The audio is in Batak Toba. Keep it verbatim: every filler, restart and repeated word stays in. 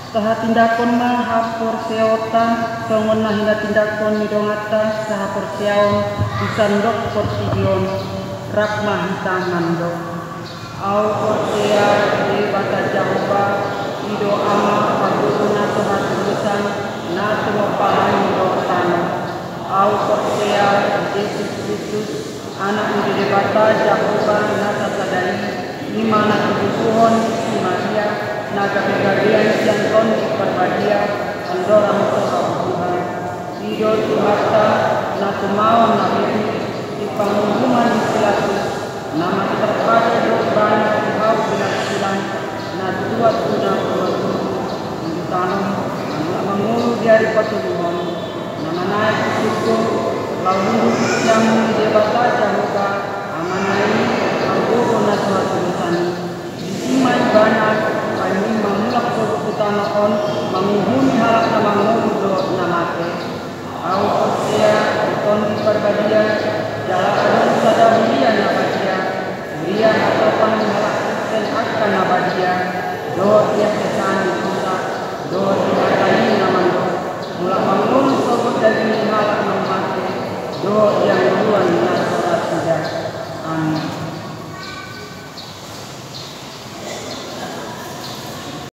Tahatindangkon ma haporseaonta songon na hinatindangkon ni donganta sahaporseaon di sandok portibi on. Rap ma hita mandok. Ahu porsea di Debata Jahowa, i do Ama, pargogo na so hatulusan, na tumompa langit dohot tano. Ahu porsea di Jesus Kristus, Anak ni Debata Jahowa na sasada i, i ma na tinubuhon ni si Maria, na gabe gabean sian Tondi Parbadia, andorang so hau buha. I do Tuhanta, na tumaon na begu di panguhuman ni si Pilatus, na mate tarpatang do Ibana di hau pinarsilang, na tuat tu na tuat. Di tano, na mulak mangolu di ari patoluhon, na manaek tu surgo, laho huhut di siamun ni Debata Jahowa, Amana i, pargogo na so hatulusan i. Disi ma Ibana, paima mangulak sogot tu tano on, manguhumi halak na mangolu dohot na mate. Ahu porsea di Tondi Parbadia, jala adong sada huria na badia, huria hasopan ni halak Kristen angka na badia, dohot di hasesaan ni dosa, dohot di hata i na mandok, mulak mangolu sogot daging ni halak naung mate, dohot di hangoluan na so ra suda. Amin.